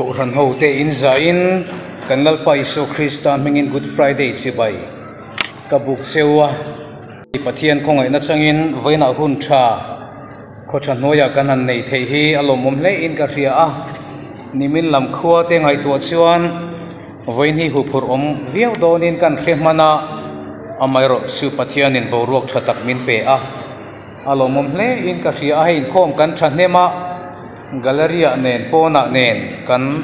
Kohhran ho te in zahin kan Lalpa Isua Krista hmingin Good Friday chibai ka buk cheu a. Pathian khawngaihna changin vawiinah hun tha khaw tha hnuaiah kan han nei theih hi a lawmawm hle in ka hria a. Nimin lam khua te ngaihtuah chuan vawiin hi huphurh awm viau dawnin kan hre hman a, amaherawhchu Pathianin boruak tha tak min pe a. A lawmawm hle in ka hria a, hei inkhawm kan thahnem a, gallery ah nen pawnah nen kan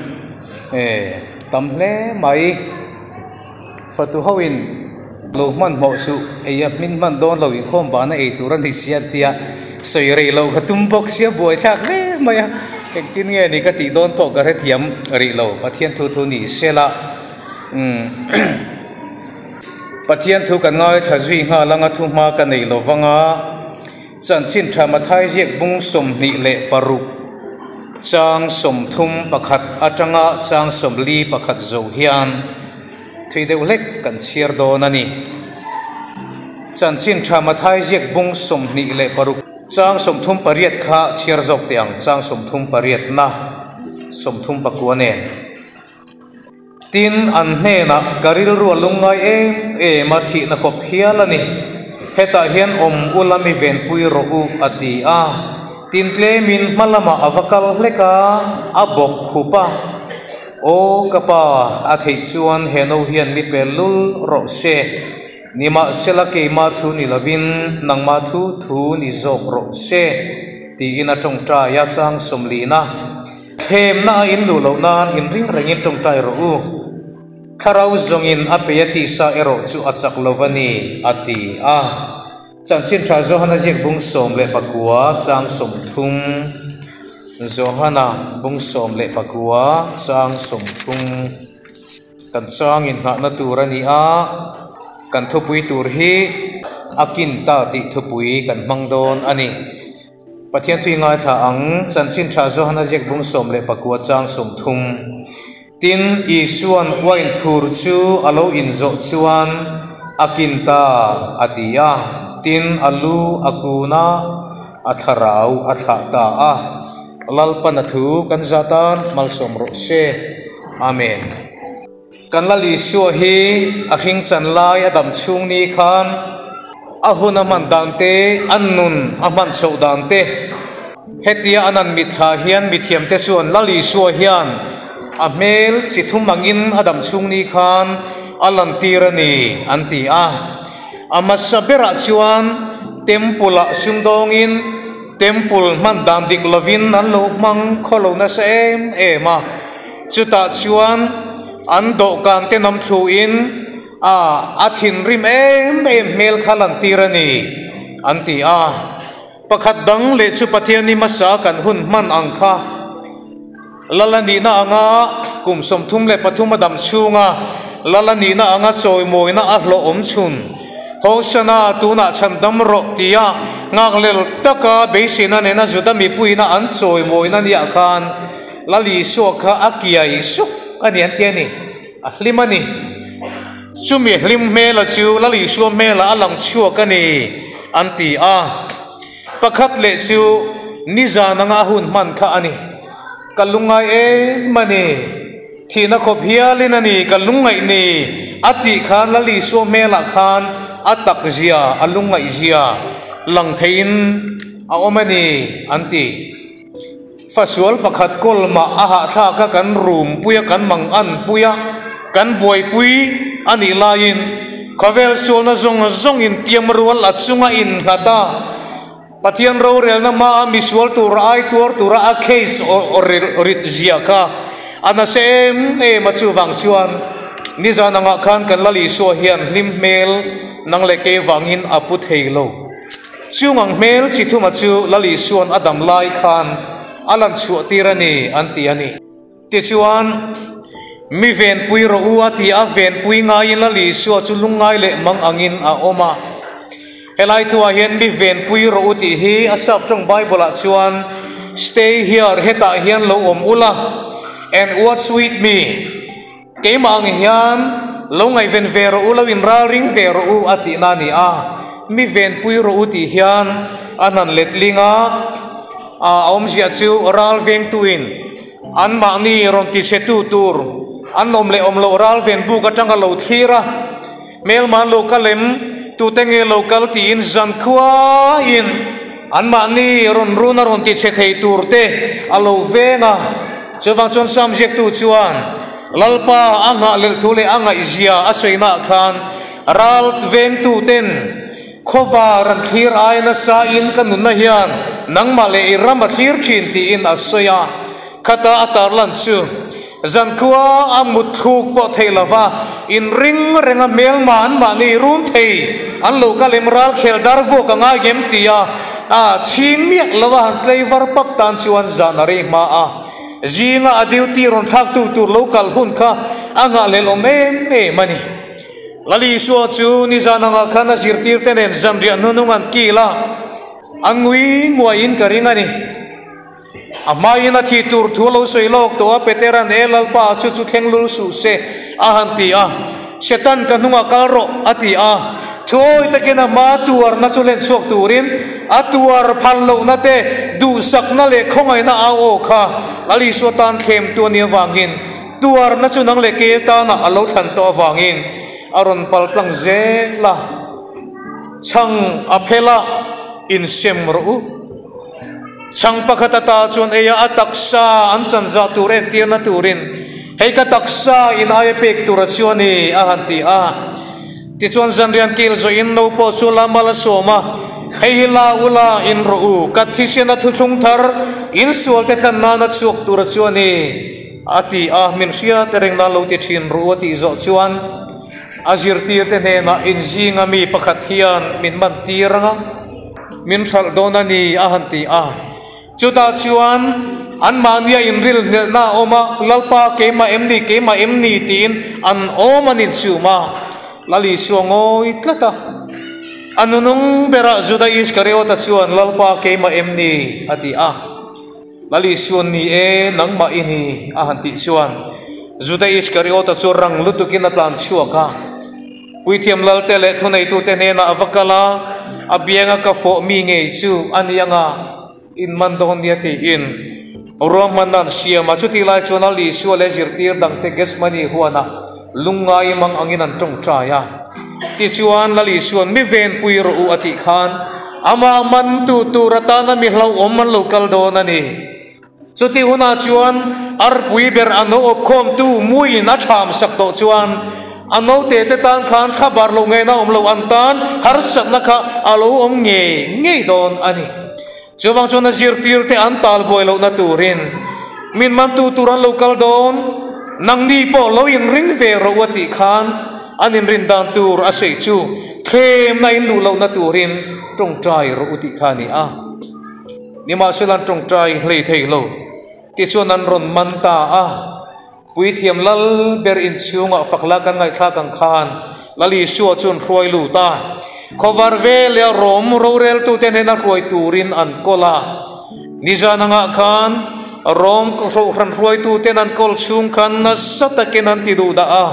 eh tam hle mai. Fatu ho in lo hmanhmawh suh ei a hmin hman dawn lo inkhawm vana ei tur a ni sia an tia sawi rei lo ka tum bawk sia buai thlak hle mai a, engtin nge ni ka tih dawn pawh ka hrethiam rih lo Pathian thu thu ni sela umm. Pathian thu kan ngaithla zui nghal anga thu hma ka nei lo vang a, chanchin tha Mathai ziak bung 26 chang 31 atanga chang 41 zo hian thui deuh hlek kan chhiar dawn a ni. Chanchin tha Mathai ziak bung 26 chang 38 kha chhiar zawk teh ang, chang 38 na 39 nen. Tin, an hnenah, Ka rilru a lungngai em em a, thihna khawp hial a ni. Hetah hian awm ula mi venpui rawh u, a ti a. Tin, tlemin hma lamah a va kal hlek a, a bawk khup a. Aw, ka pa, a theih chuan he no hian mi pel lul rawh se. Nimahsela keimah thu ni lovin nangmah thu thu ni zawk rawh se, tiin a tawngtai a, chang 40. Thlemna a in luh loh nan in ring rengin tawngtai rawh u. Thlarau zawngin a pei a tisa erawh chu a chak lo va ni, a ti a. Chanchin tha Johana ziak bung 19 chang 30 Johana bung 19 chang 30 Kan chang inngahna tur a ni a, kan thupui tur hi a kin ta tih thupui kan hmang dawn a ni. Pathian thui ngaithla ang, Chanchin Tha Johana ziak bung 19 chang 30. Tin, Isua'n uain thur chu a lo inzawh chuan a kin ta a ti a, tin, a lu a kun a, a thlarau a thlah ta a. Lalpan a thu kan zah tan malsawm rawh se. Amen. Kan Lal Isua hi a hring chan lai a dam chhung ni khan a hun a hman dan te, a nun a hman chhoh dan te, hetia an an mitthla hian mithiamte chuan Lal Isua hian a hmel chi thum angin a dam chhung ni khan a lantir a ni an ti a. A hmasa berah chuan Temple ah sumdawngin Temple hman dan dik lovin an lo hmang khaw lo nasa em em a. Chutah chuan an dawhkan te nam thluin a a thinrim em em hmel kha lantir a ni, an ti a. Pakhat dang leh chu Pathian i hmasa kan hun hman ang kha Lal a nihna anga kum 33 a dam chhunga Lal a nihna anga chawimawina a hlawh awm chhun Hosana tunah chhan dam rawh tia nghakhlel taka beiseina nena Juda mipuiina an chawimawina niah khan Lal Isua kha a kiai suk a ni an ti a ni, a hlim a ni. Chumi hlim hmela chu Lal Isua hmela a lang chhuak a ni an ti a. Pakhat leh chu nizan anga a hun hman kha a ni. Ka lungngai em a ni, thihna khawp hialin a ni ka lungngaih ni a tih khan Lal Isua hmelah khan a tak zia, a lungngaih zia lang theiin a awm a ni an ti. Fasual pakhat kawlmah a hahthlak a kan rum pui a, kan mang an pui a, kan buaipui a nih laiin khawvel sualna zawng zawng intiam rual a chunga innghat a, Pathian rorelna hmaa misual tura ai tuar tura a case rit zia kha a nasa em em a, chuvang chuan nizan angah khan kan Lal Isua hian hlim hmel nang leh kei vangin a pu thei lo. Chung ang hmel chi thuma chu Lal Isua'n a dam lai khan a lan chhuah tir a ni, an ti a ni. Tichuan, Mi venpui rawh u a ti a, venpui ngaiin Lal Isua chu lungngai leh mang angin a awm a. Helai thuah hian mi venpui rawh u tih hi a sap tawng Bible-ah chuan Stay here, hetah hian lo awm ula, and watch with me, Keimah ang hian lo ngaihven ve rawh u, lo inralring ve rawh u a tihna a ni a, mi venpui rawh u tih hian a hnan letling a, a awmzia chu ral vengtuin Anmahni rawn tichhetu tur an awm leh awm loh ral ven buk atanga lo thlir a, hmelma an lo kal em, tute nge lo kal tiin zan khuaiin anmahni rawn run a rawn tichhe thei tur te a lo veng a. Chuvang chuan Sam ziaktu chuan Lalpa a nghah lelh thu leh a ngaihzia a sawinaah khan ral vengtu ten Khawvar an thlir ai nasa in ka nunna hian nangmah leh i ram a thlir thin tiin a sawi a, khata a tarlan chu zankhua a mut thluk pawh thei lova inring reng a hmelma an mahni rum thei an lo kal em ral khel dar vuak a ngai ngem tia a chhing miah lova han tlei var pap tan chuan zan a rei hma a, zinga a duty rawn thlak tu tur lo kal hun kha a nghahhlelh awm em em a ni. Lal Isua chu nizan angah khan a zirtirte nen zanriah hnunung an kil a, a ngui nguaiin ka ring a ni. A hmaiin a thih tur thu a lo sawi lawk tawh a, Petera'n, E Lalpa, chu chu thleng lul suh se, a han ti a. Setan, ka hnungah kal rawh, a ti a. Thuawi takin a hma tuarna chu hlen chhuak turin a tuar phal lohna te, duhsakna leh khawngaihna au aw kha Lal Isua tan thlemtu a nih avangin Tuarna chu nang leh ke tana a lo thlan tawh avangin a rawn pal tlang zel a, chhang a phel a, insem rawh u. Chhang pakhat ata chuan eia a taksa an chan zah tur entirna turin hei ka taksa in aia pek tura chu a ni a han ti a. Tichuan zanrian kil zawhin no pawh chu la mal a sawm a, Hei hi la u la, in rawh u, ka thisen a thuthlung thar, in sualte tlan nana chhuak tura chu a ni. A ti a, min hria te reng nan lo ti thin ru a tih zawh chuan a zirtirte hnenah inzinga mi pakhat hian min man tir ang a, min hralh dawn a ni a han ti a. Chutah chuan anmahnia inrilhnelhna a awm a, Lalpa keimah em ni, keimah em ni tiin an awm an inchhum a, Lal Isua ngawi tlat a. A nunung berah Juda Iskariota chuan Lalpa keimah em ni a ti a. Lal Isua ni e, nangmah i ni, a han tih chuan Juda Iskariota chu rang lutukin a tlan chhuak a. Puithiam Lalte leh thuneitute hnenah a va kal a, a bianga ka fawh mi ngei chu a ni anga in man dawn nia tiin ruahmanna an siam a. Chutih lai chuan Lal Isua leh zirtir dangte Gethsemane huanah lungngai mang angin an tawngtai a. Tichuan Lal Isua'n mi venpui rawh u a tih khan amah mantu tur atana mi hlauhawm an lo kal dawn a ni. Chuti hunah chuan arpui ber a no awpkhawmtu muiin a thlam sak tawh chuan a note te tan khan thlabar loh ngeina awm lo an tan harsatna kha a lo awm ngei ngei dawn a ni. Chuvang chuan a zirtirte an tal buai lohna turin min mantu tur an lo kal dawn, nangni pawh lo inring ve rawh u a tih khan an inrin dan tur a sawi chu thlemna in luh lohna turin tawngtai rawh u tih kha a ni a. Nimahsela an tawngtai hlei thei lo tichuan an rawn man ta a. Puithiam lal ber inchhungah fak la kan ngaihthlak ang khan Lal Isua chu an hruai lut a, khawvar veleh a rawm roreltute hnena hruai turin an kawl a. Nizan angah khan rawm hrohran hruaituten an kawl chhung khan nasa takin an ti duh dah a,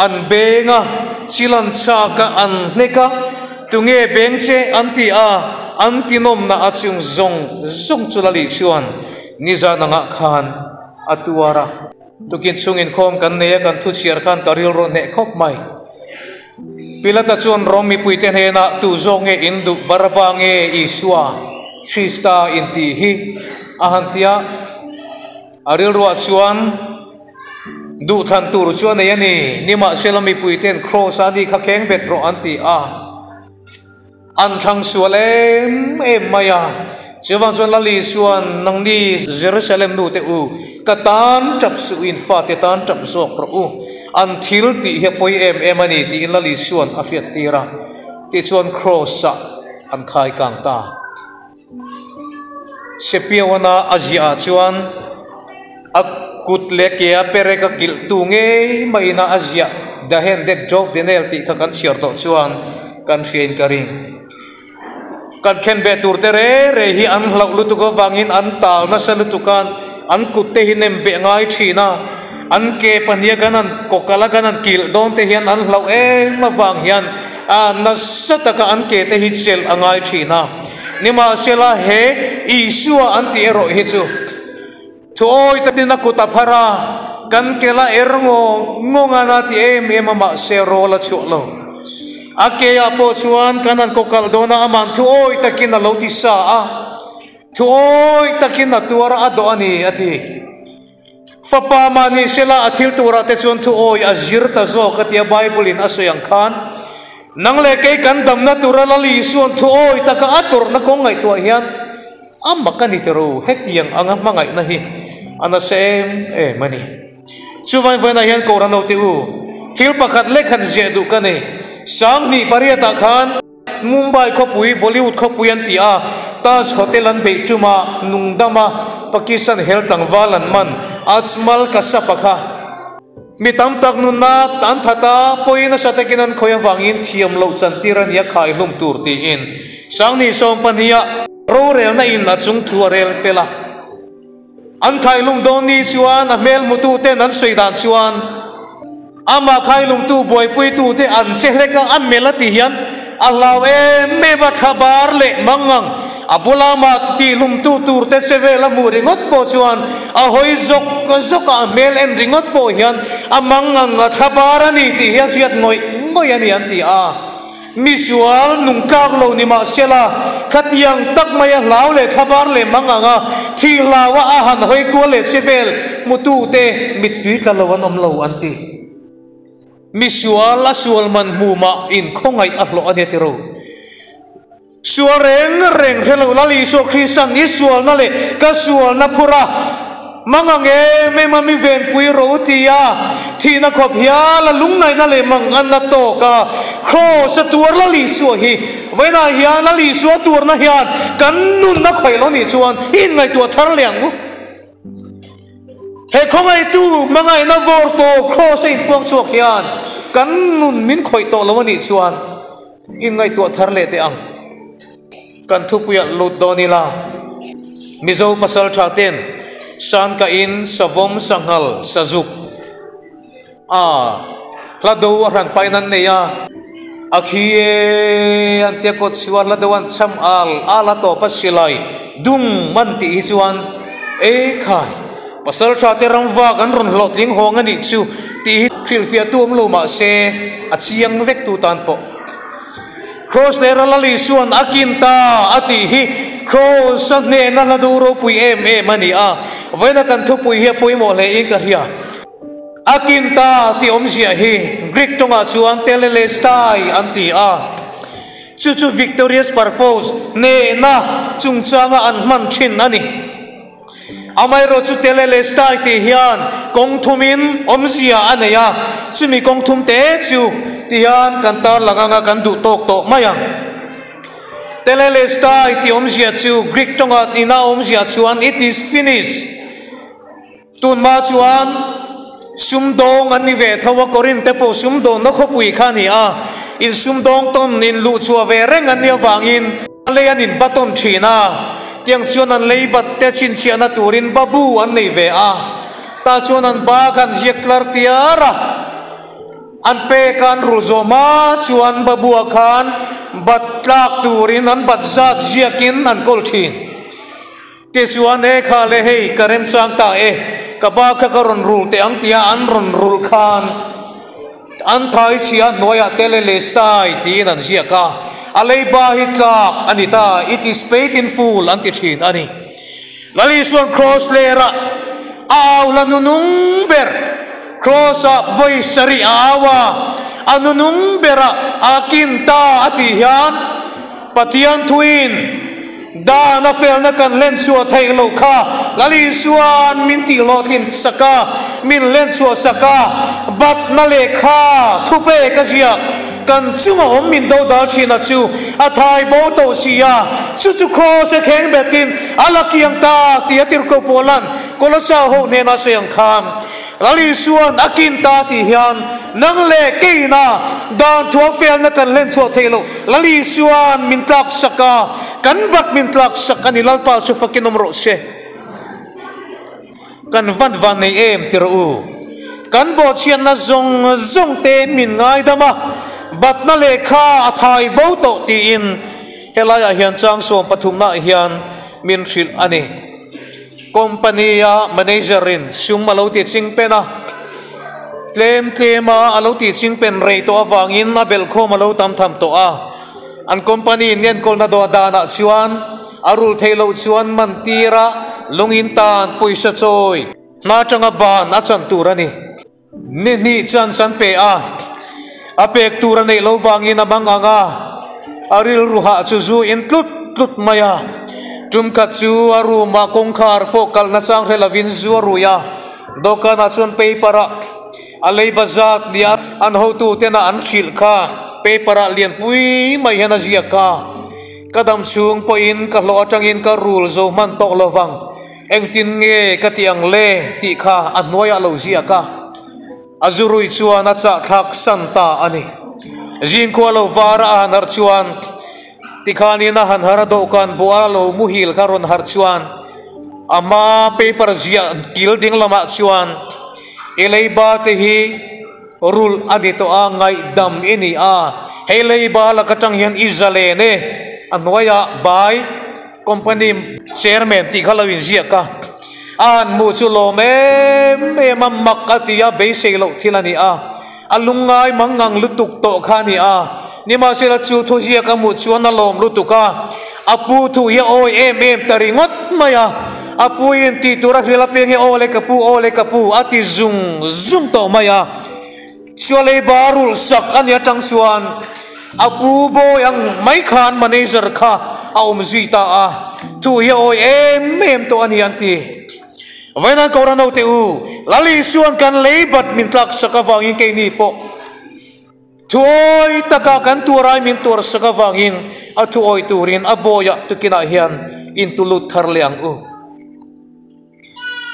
an beng a, chil an chak a, an hnek a, tunge beng che an ti a, an tinawmna a chung zawng zawng chu Lal Isua'n nizan angah khan A tuar a, tukin chhung inkhawm kan nei a, kan thu chhiar khan ka rilru hneh khawp mai. Pilata chuan Rom mipuite hnenah tu zawk nge in duh, Baraba nge Isua, Krista in tih hi? a han ti a. A rilruah chuan duhthlan tur chu a nei a ni, nimahsela mipuite'n Kraws-a ni kha kheng bet rawh an ti a. An thlang sual em em mai a, chuvang chuan Lal Isua'n nangni Jerusalem nute u, ka tan tap suh in fate tan tap zawk rawh u, an thil tih hi a pawi em em a ni tiin Lal Isua'n a hriattir a, tichuan Kraws-ah an khai kang ta. Sepiawana a ziah ah chuan a kut leh ke a perek a kilh tu ngei maiin a ziah The Hand That Drove the Nail tih kha kan chhiar tawh chuan kan hriain ka ring. Kan khen ve tur te re re hi an hlauh lutuk avangin an tal nasa lutuk a, an kut te hi nem beh ngai thin a, an ke pahnih a kan han kawkalh a kan han kilh dawn te hian an hlauh em avang hian a nasa taka an ke te hi chelh a ngai thin a. Nimahsela he Isua an tih erawh hi chu. Thuawi takin a kut a phar a, kan ke la er ngawng ngawng a na ti em em a mahse rawl a chhuah lo. A ke ah pawh chuan kan han kaw kalh dawn a, ama'n thuawi takin a lo ti sa a, thuawi takin a tuar a a dawh a ni a ti. Fapa mahni sela a thil turah te chuan thuawi a zir ta zawk a tia Bible in a sawi ang khan, nang leh kei kan damna tura Lal Isua'n thuawi taka a tawrhna kawng ngaihtuah hian, A mak a ni tiro, hetiang anga hmangaihna hi a nasa em em a ni. Chuvain vawiinah hian Kohhran note u, thil pakhat lek han ziah duh ka nei. 2008 ah khan Mumbai khawpui Bollywood khawpui an ti a, Taj Hotel an beih ṭuma nungdama Pakistan hel tlangval an man Ajmal Kasab-a kha mi tam tak nunna an that a, pawi nasa takin an khawih avangin thiam loh chantir a nia khaihlum tur tiin 2012 Rorelna in a chung thu a rel fel a. An khailung dawn ni chuan a hmel hmutu ten an sawi dan chuan amah khailungtu buaipuitu te an che hlek a, a melh a ti hian a hlau em em a, thla bar leh mangang a bula amah tihlumtu tur te che vel a hmuh ringawt pawh chuan a hawi zawk zawk a, a hmel en ringawt pawh hian a mangang a thla bar a ni tih hi a hriat ngawih ngawih a ni an ti a. Misual nung tlak lo ni mah sela, khatiang tak maia hlau leh thlabar leh mang anga thih hlaua a han hawi kual leh che vel hmutute mittui tla lo an awm lo an ti. Misual a sual man hmu mah in khawngaih a hlawh a nia tiro. Sual reng reng hre lo Lal Isua Krista'n i sualna leh ka sualna phur a Mang ang em em a mi venpui ro ti a, thihna khawp hial a lungngaihna leh mang an la tawk a, Kraws a tuar Lal Isua hi vawiinah hian Lal Isua tuarna hian kan nunna khawih lo nih chuan i inngaihtuah thar leh ang u. He khawngaihtu hmangaihna vawr tawh Kraws a inpuang chhuak hian kan nun min khawih tawh lo a nih chuan inngaihtuah thar leh teh ang. Kan thupuiah lut dawn ila, Mizo pasaltha ten Sanka in Savawm Sanghal Sazuk a hla do a hran pain an nei a, a khi e an tia kawt chhuah hla do an cham al al a tawp a silai dung man tih hi chuan e khai pasaltha te ramvak an rawn hlawhtling hawng a nih chu tih hi hrilhfiahtu awm lo mahse a chiang vek tu tan pawh. Kraws leh Ralal Isua'n a kin ta a tih hi Kraws a hnehna hla duh ropui em em a ni a, vawiina kan thupui hi a pawimawh hle in ka hria. A kin ta tih awmzia hi Greek tawngah chuan telelestai an ti a, chu chu victorious purpose, hnehna, chungchanga an hman thin a ni. Amaherawh chu Telelestai tih hian kawng thumin awmzia a nei a, chumi kawng thum te chu ti hian kan tarlang anga kan duh tawk tawh mai ang. Telelestai tih awmzia chu Greek tawngah ina awmzia chuan it is finished. Tunhma chuan sumdawng an ni ve tho a, Korinth te pawh sumdawnna khawpui kha a ni a, insumdawng tawn inluhchhuah ve reng an nih avangin lei an inbatawn thin a. Tiang chuan an lei bat te chhinchhiahna turin babu an nei ve a, tah chuan an ba kha an ziak tlar tiar a, an pek a an rul zawh hma chuan babu-ah khan bat tlak turin an bat zat ziakin an kawl thin. Tichuan e kha le hei ka remchang ta e, ka ba kha ka rawn rul teh ang tia an rawn rulh khan An thai chhia hnuaiah Telelestai tiin an ziak a, a leiba hi tlak a ni ta, it is paid in full an ti thin a ni. Lal Isua'n Kraws lerah a au hla nunung ber, Kraws-ah vawi sarih a au a, a nunung berah a kin ta a tih hian Pathian thuin Dan a felna kan hlen chhuah theih loh kha Lal Isua'n min tih hlawhtlin sak a, min hlen chhuah sak a, batna lehkha thupek a ziak kan chunga awm min do dal thin a chu a thai bo tawh si a, chu chu Kraws a kheng betin a la kiang ta tih a tirhkoh Paula'n Kolosa ho hnena sawi ang khan Lal Isua'n a kin ta tih hian nang leh keina dan thuam felna kan hlen chhuah theih loh Lal Isua'n min tlak sak a, kan vat min tlak sak a ni, Lalpa chu fakin awm rawh se. Kan vat van nei em ti rawh u. Kan bawhchhiatna zawng zawng te min ngaidam a, batna lehkha a thai bo tawh tiin helaiah hian chang 13 naah hian min hrilh a ni. Company-a manager-in sum a lo ti chingpen a, tlem tlema a lo tih chingpen rei tawh avangin a belhkhawm a lo tam tham tawh a. An company in enkawlna dawh danah chuan a rul theih loh chuan man tira lungin tan pawisa chawi hna atanga ban a chan tur a ni. Ni hnih chance an pe a, a pek tur a neih lo vangin a mang ang a, a rilru hah chu zu in tlut tlut mai a. Tum khat chu a room ah kawngkhar pawh kalhna chang hre lovin zu a rui a, dawhkanah chuan paper ah a leiba zat nia an hotu tena an hrilh kha paper ah lianpui mai hian a ziak a, ka dam chhung pawhin ka hlawh atangin ka rul zo hman tawh lovang. Engtin nge ka ti ang le tih kha a hnuaiah lo ziak a, a zurui chuan a chahthlak san ta a ni. Zingkhua lo var a han harh chuan tikhanin a han harh a dawhkan buah a lo muhil kha rawn harh chuan a hma paper ziah kil ding lamah chuan i leiba te hi rulh a ni tawh a, ngaihdam i ni a, hei leiba lak atang hian i zalen e a hnuaiah bai Company chairman tih kha lo inziak a, a han hmuh chu lawm em em a, mak a ti a, beisei loh thil a ni a, a lungngai mangang lutuk tawh kha a ni a, nimahsela chu thuziak a hmuh chuan a lawm lutuk a, a pu thu hi a awi em em ta ringawt mai a, a pu in tih tur a hrilh apiang hi aw le ka pu, aw le ka pu a ti zung zung tawh mai a. Chualei ba rulh sak a ni atang chuan a pu bawi ang mai khan manager kha a awm zui ta a, thu hi a awi em em tawh a ni an ti. Vawinan Kohhran ho teh u, Lal Isua'n kan lei bat min tlak sak avangin keini pawh thu awi taka kan tuar ai min tuar sak avangin a thu awi turin a bawiah tukinah hian intulut thar leh ang u.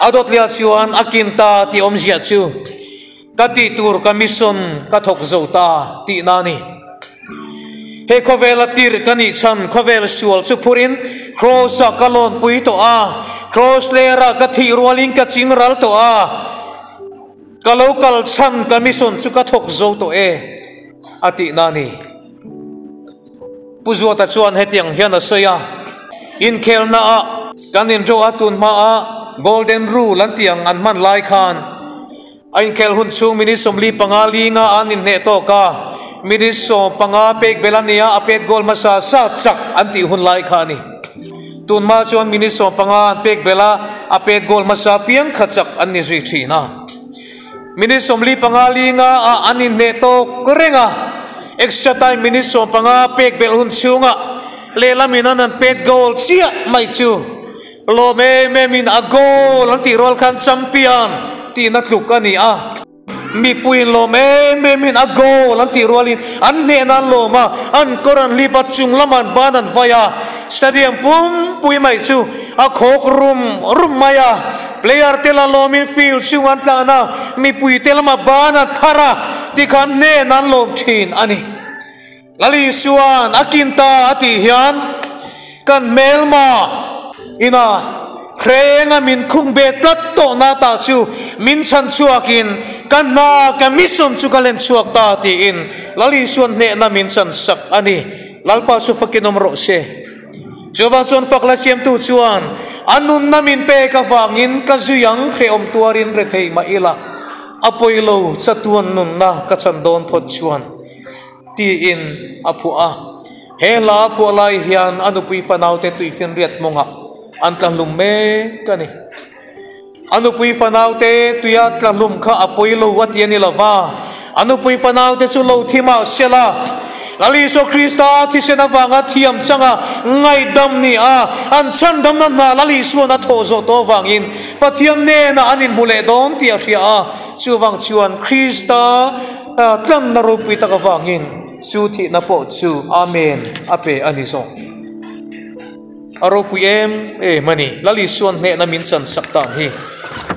A dawt liah chuan a kin ta tih awmzia chu ka tih tur ka mission ka thawk zo ta tihna a ni. He khawvela tir ka nih chhan khawvel sual chu phurin Kross-ah ka lawnpui tawh a, Kross lerah ka thih rualin ka ching ral tawh a, ka lo kal chhan ka mission chu ka thawk zo tawh e a tihna a ni. Pu Zuata chuan hetiang hian a sawi a, Inkhelnaah kan inro a, tun hmaah Golden Rule an tih ang an hman lai khan a inkhel hun chhung minute 45 linga an inhneh tawk a, minute 15 pek belh a nia, a pet goal hmasa sa chak an tih hun lai kha a ni. Tun hma chuan minute 15 an pek belh a, a pet goal hmasa piang kha chak an ni zui thin a. Minute 45 linga ah an inhneh tawk reng a, extra time minute 15 pek belh hun chhungah lehlamin an han pet goal chiah mai chu lawm em em in a goal an tih rual khan champion tihna tluk a ni a. Mipuiin lawm em em in a goal an tih rualin an hnehna an lawm a, an kawr an hlip a, chung lamah an ban an vai a, stadium pumpui mai chu a khawk rum rum mai a. Player te la lawmin field chhung an tlan a, mipui te lama ban an thar a, tikhan hnen an lawm thin a ni. Lal Isua'n a kin ta a tih hian kan hmelma ina hrenga min khung ve tlat tawhna tah chu min chhan chhuakin ka hna ka mission chu ka len chhuak ta tiin Lal Isua'n hnehna min chan sak a ni. Lalpa chu fakin awm rawh se. Chuvang chuan fakla siamtu chuan a nunna min pek avangin ka zui ang hrehawm tuarin rethei mah ila, a pawilo chatuan nunna ka chan dawn phawt chuan tiin a phuah a. He hla a phuah lai hian a nupui fanaute tuifinriat mawngah an tla hlum mek a ni. A nupui fanaute tuia tla hlum kha a pawi lo a ti a ni lo va, a nupui fanaute chu lo thi mah se la, Lal Isua Krista thisen avanga thiam changa ngaihdam ni a, an chhandamna hna Lal Isua'n a thawh zawh tawh avangin Pathian hnenah an inhmu leh dawn tih a hria a, chuvang chuan Krista tlanna ropui tak avangin chu thihna pawh chu Amen a pe a ni zawk. A ropui em em a ni. Lal Isua'n hnehna min chan sak dan hi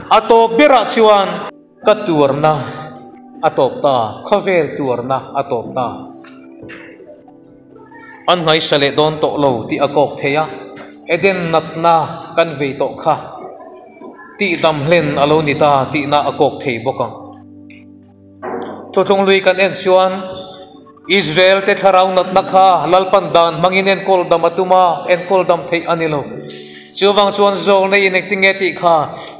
a tawp berah chuan ka tuarna a tawp ta, khawvel tuarna a tawp ta. An ngaisa leh dawn tawh lo tih a kawk thei a, Eden natna kan vei tawh kha tihdam hlen a lo ni ta tihna a kawk thei bawk ang. Thuthlung lui kan en chuan Israel te thlarau natna kha Lalpan dan hmangin enkawl dam a tum a, enkawl dam theih a ni lo. Chuvang chuan zawlnei in engtinge tih kha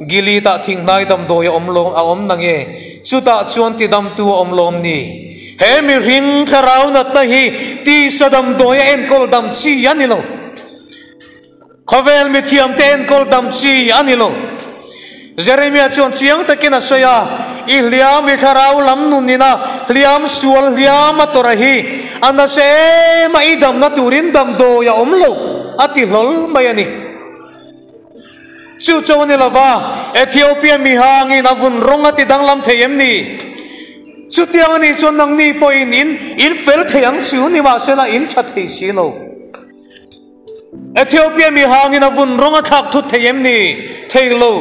Gilead-ah thinghnai damdawi a awm lo a awm nange? Chutah chuan tidamtu a awm lawm ni? He mihring thlarau natna hi tisa damdawi a enkawl dam chi a ni lo. Khawvel mithiamte enkawl dam chi a ni lo. Jeremia chuan chiang takin a sawi a, I hliam, i thlarau lam nunina hliam sual hliam a tawrh hi a nasa em a, i damna turin damdawi a awm lo, a ti hlawl mai a ni. Chu chu a ni lova, Ethiopia mihangin a vun rawng a ti danglam thei em ni? Chutiang a nih chuan nangni pawhin in in fel thei ang chu, nimahsela in tha thei si lo. Ethiopia mihangin a vun rawng a thlak thut thei em ni? Thei lo.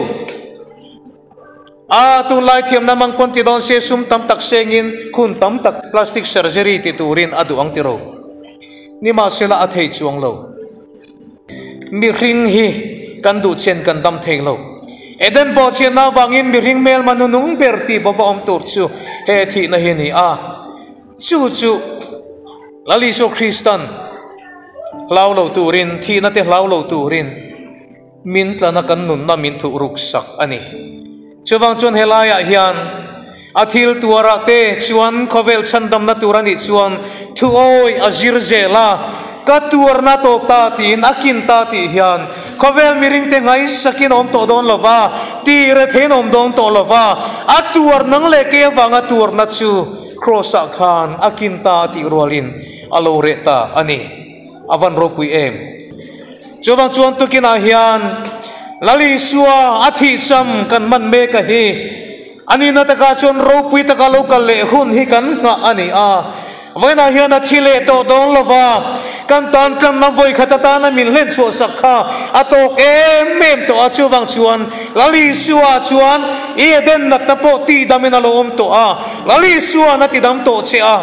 A, tunlai thiamna mang pawn ti dawn se sum tam tak sengin khun tam tak plastic surgery ti turin a duh ang tiro. Nimahsela a thei chuang lo. Mihring hi kan duh chen kan dam thei lo. Eden bawhchhiatna avangin mihring hmelma nunung ber tih bawva awm tur chu he thihna hi a ni a. Chu chu Lal Isua Kristan hlau lo turin, thihna te hlau lo turin min tlana kan nunna min thuh ruk sak a ni. Chuvang chuan helaiah hian a thil tuarah te chuan khawvel chhandamna tur a nih chuan thuawi a zir zel a, ka tuarna tawp ta tiin a kin ta tih hian khawvel miringte ngaihsakin a awm tawh dawn lo va, tih retheiin a awm dawn tawh lo va, a tuar nang leh kei avanga tuarna chu Kraws-ah khan a kin ta tih rualin a lo reh ta a ni. A van ropui em! Chuvang chuan tukinah hian Lal Isua a thihcham kan man mek a hi. A nihna takah chuan ropui taka lo kal leh hun hi kan nghah a ni a. Vawiinah hian a thi leh tawh dawn lo va, kan tan tlanna vawi khat atana min hlen chhuahsak kha a tawk em em tawh a. Chuvang chuan Lal Isua chuan i Eden natna pawh tihdamin a lo awm tawh a, Lal Isua'n a tidam tawh che a.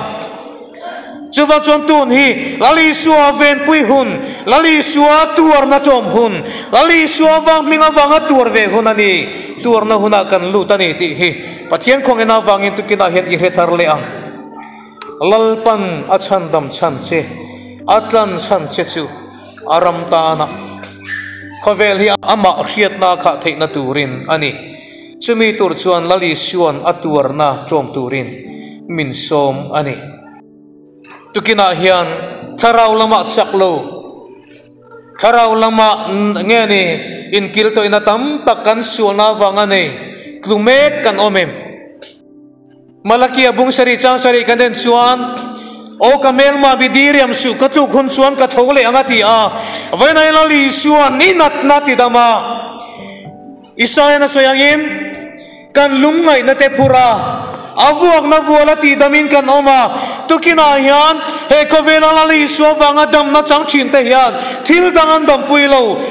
Chuvang chuan tun hi Lal Isua venpui hun, Lal Isua tuarna ṭawm hun, Lal Isua vang hming avanga tuar ve hun a ni. Tuarna hunah kan lut a ni tih hi Pathian khawngaihna avangin tukinah hian i hre thar leh ang. Lalpan a chhandam chhan che, a tlan chhan che chu a ram tana khawvel hi amah hriatna a khah theihna turin a ni. Chumi tur chuan Lal Isua'n a tuarna ṭawm turin min sawm a ni. Tukinah hian thlarau lamah chak lo, thlarau lamah nge ni inkil tawihna tam tak kan sualna avanga nei tlu mek kan awm em? Malakia bung sarih chang sarih kan en chuan, Aw ka hmelma mi diriam suh, ka tluk hun chuan ka tho leh ang a ti a. Vawiinah Lal Isua'n i natna ti dam a. Isaia'n a sawi angin, Kan lungngaihna te phur a, a vuakna vual a tih damin kan awm a. Tukinah hian he khawvela Lal Isua vanga damna chang thin te hian thil dang an dampui lo.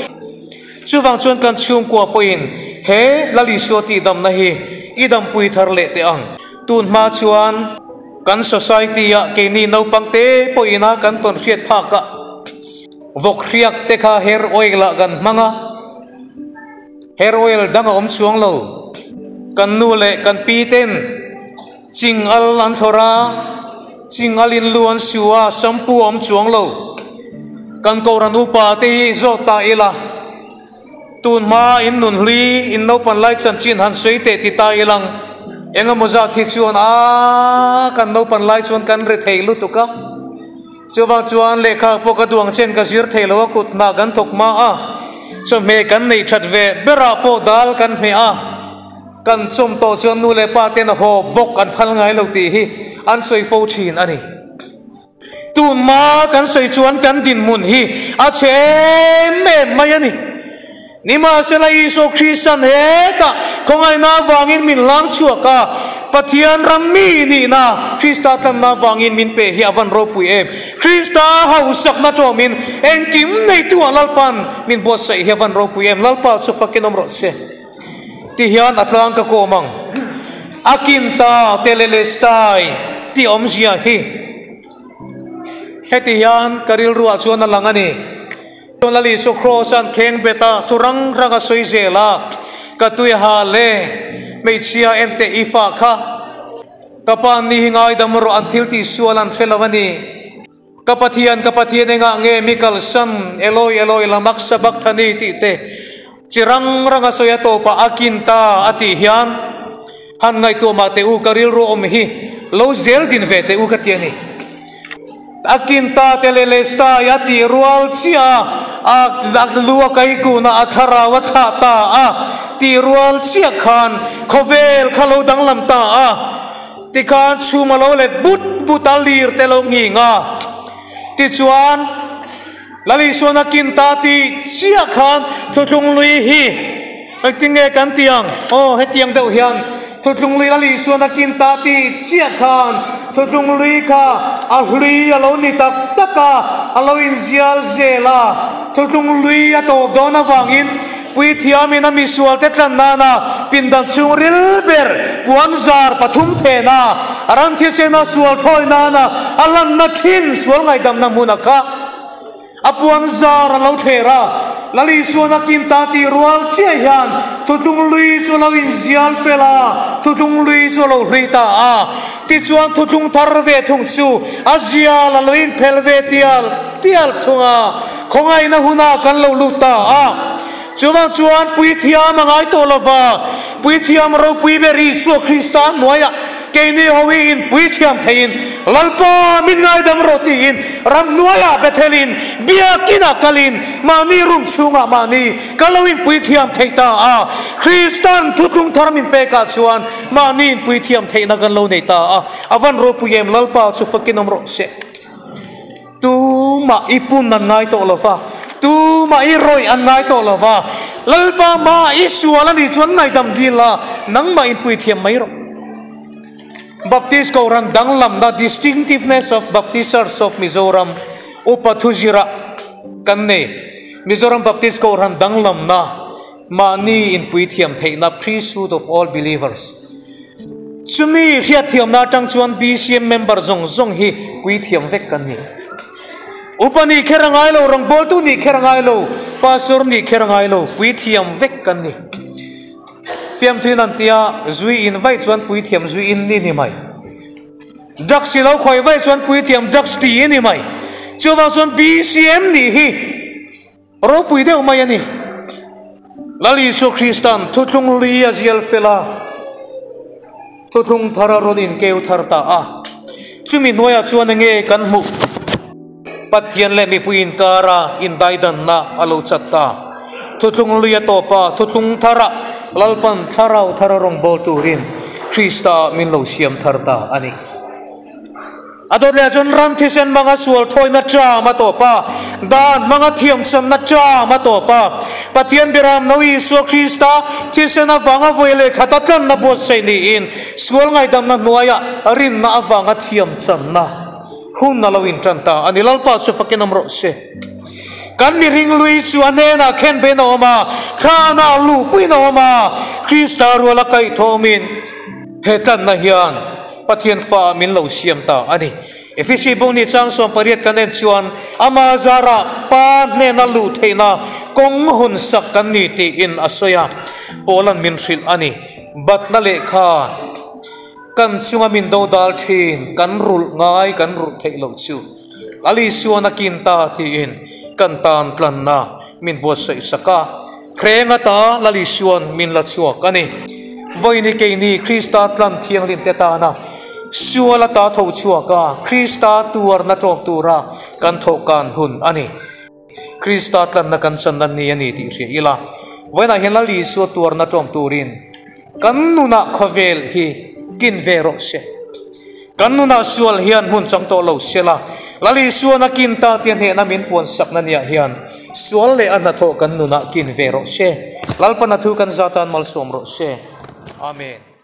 Chuvang chuan kan chhungkua pawhin he Lal Isua tihdamna hi i dampui thar leh teh ang. Tun hma chuan kan society-ah keini naupang te pawhina kan tawn hriat phak a, vawk hriak te kha hair oil-ah kan hmang a, hair oil dang a awm chuang lo. Kan nu leh kan pi ten ching al an thlawrh a, ching al in lu an su a, shampoo a awm chuang lo. Kan Kohhran upa te hi zawt ta ila, tun hma in nun hlui in naupan lai chanchin han sawi teh ti ta ilang, eng emaw zat hi chuan aaa kan naupan lai chuan kan ri thei lutuk a, chuvang chuan lehkha pawh ka duh ang chen ka zir thei lo a, kut hna kan thawk hma a, chawhmeh kan neih that ve berah pawh dal kan hmeh a, kan chawm tawh chuan nu leh pa ten a haw bawk an phal ngai lo tih hi an sawi fo thin a ni. Tunhma kan sawi chuan kan dinhmun hi a chhe em em mai a ni. Nimahsela Isua Kristan hetah khawngaihna avangin min hlang chhuak a, Pathian ram mi nihna Krista tlanna avangin min pe hi a van ropui em. Krista hausakna tawmin engkim neituah Lalpan min buatsaih hi a van ropui em. Lalpa chu fakin awm rawh se. Ti hian a tlang ka kawm ang. A kin ta Telelestai tih awmzia hi heti hian ka rilruah chuan a lang a ni. Lal Isua Kraws an kheng bet a, thu rang rang a sawi zel a, Ka tui ha le, hmeichhia en teh i fa kha. Ka pa ni hi ngaidam rawh an thil tih sual an hre lo a ni. Ka Pathian, ka Pathian engah nge mi kalsan, Eloi, Eloi lamak sabakthani tih te chi rang ranga sawi a tawpah a kin ta a tih hian han ngaihtuah mah teh u, ka rilru awm hi lo zel din ve teh u ka ti a ni. A kin ta te leh lestai a tih rual chiah a, a lu a kai kun a, a thlarau a thlah ta a tih rual chiah khan khawvel kha lo danglam ta a. Tikhan chhum a lo let but but a, lir te lo nghing a. Tichuan, Lal Isuan a kin ta tih chiah khan Thutlung lui hi engtin nge kan ti ang? Aw, hetiang deuh hian Thutlung lui Lal Isuan a kin ta tih chiah khan Thutlung lui kha a hlui a lo ni tak tak a, a lo inzial zel a. Thutlung lui a tawp dawn avangin Puithiamin a misualte tlan nana pindan chhungril ber puanzar pathum phena a ram thisena sual thawi nana a lanna thin sual ngaihdamna hmuna kha a puanzar a lo thler a, Lal Isuan a kin ta tih rual chiah hian thutlung lui chu a lo inzial fel a, thutlung lui chu a lo hlui ta a. Tichuan thutlung thar ve thung chu a zial a lo inphel ve tial tial thung a. Khawngaihna hunah kan lo lut ta a, chuvang chuan Puithiam a ngai tawh lo va, Puithiam ropui ber Isua Krista hnuaiah keini ho hi in puithiam theiin Lalpa min ngaidam rawh tiin ramhnuaiah Bethelin biakinah kalin mahni room chhungah mahni kan lo in puithiam thei ta a, Kristan thutlung thar min pekah chuan mahni in puithiam theihna kan lo nei ta a, a van ropui em Lalpa chu fakin awm rawh se. Tumah i pun an ngai tawh lo va, tumah i rawih an ngai tawh lo va, Lalpa mah i sual a nih chuan ngaihdam dil la, nangmah in puithiam mai rawh. Baptist Kohhran danglamna, Distinctiveness of Baptist Church of Mizoram, Upa Thuzira kan nei. Mizoram Baptist Kohhran danglamna, mahni in puithiam theihna, Priesthood of all believers. Chumi hriatthiamna atang chuan BCM member zawng zawng hi puithiam vek kan ni. Upa nih kher a ngai lo, rawngbawltu nih kher a ngai lo, pastor nih kher a ngai lo, puithiam vek kan ni. Fiamthuin an tia, zui in vaih chuan puithiam zui in ni ni mai. Drugs i lo khawi vaih chuan puithiam drugs ti i ni mai. Chuvang chuan BCM nih hi Ropui deuh mai a ni. Lal Isua Kristan thuthlung lui a zial fel a, thuthlung thar a rawn inkeu thar ta a. Chumi hnuaiah chuan enge kan hmuh? Pathian leh mipui inkara indaidanna a lo chat ta. Thuthlung lui a tawp a, thuthlung tharah Lalpan thlarau thar a rawn bawl turin Krista min lo siam thar ta a ni. A dawt leh chuan ram thisen hmanga sual thawina ṭam a tawp a, dan hmanga thiamchanna ṭam a tawp a. Pathian Biram No Isua Krista thisen avanga vawi leh khata tlanna buatsaih niin sual ngaihdamna hnuaiah rinna avanga thiamchanna hun a lo inṭan ta a ni. Lalpa chu fakin awm rawh se. Kan mihring lui chu a hnenah khenbein a awm a, thlanah luhpuiin a awm a, Krista ruala kaihthawmin he tlanna hian Pathian fa min lo siam ta a ni. Efesi bung ni chang 18 kan en chuan ama zarah Pa hnena luh theihna kawng hun sak kan ni tiin a sawi a, Paula'n min hrilh a ni. Batna lehkha kan chunga min do dal thin, kan rulh ngai kan rulh theih loh chu Lal Isuan a kin ta tiin kan tan tlanna min buatsaih sak a. Hreng ata Lal Isuan min la chhuak a ni. Vawiini keini Krista tlan thianghlim te tana sual ata tho chhuak a, Krista tuarna tawk tura kan thawhkan hun a ni. Krista tlanna kan channa ni a ni tih hria ila, vawiinah hian Lal Isua tuarna tawm turin kan nunah khawvel hi kin ve rawh se. Kan nunah sual hian hmun chang tawh lo sela, Lal Isuan a kin ta tia hnehna min puansakna niah hian sual leh a hnathawh kan nunah kin ve rawh se. Lalpana thu kan zatan malsawm rawh se. Amen.